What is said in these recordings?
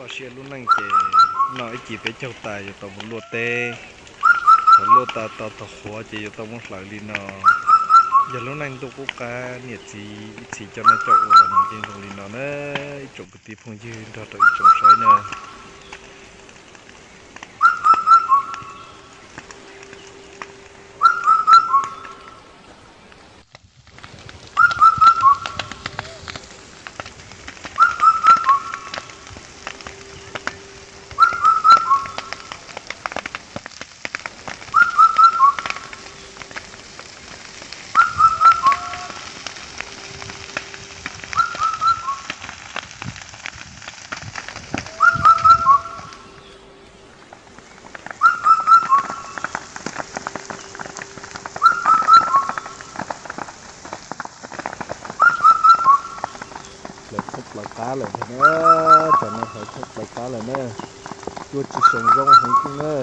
Txoj sia lub neej ces noj ib cim peb caug tas yuav tau mus luaj teb. Thaum luaj tas tau thaum qhuav ces yuav tau mus hlawv li no. Yog lub neej ntuj qub qab niam txiv ib txhis coj noj coj ua los nyob nteej zoo li no na, ib tsoom kwv tij phooj ywg nrog rau ib tsoom saib na. Hlawv thoob plaws qab lawm na, tam no hlawv thoob plaws qab lawm na, cua tsis seem zoo heev thiab na.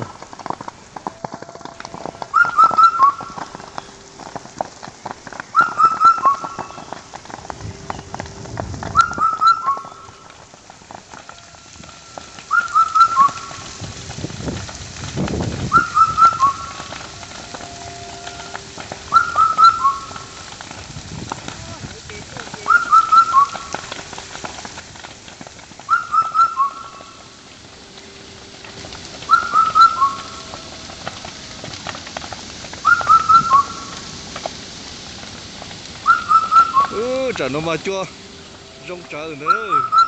Tsam no mas cua zoo tsawv ntawd.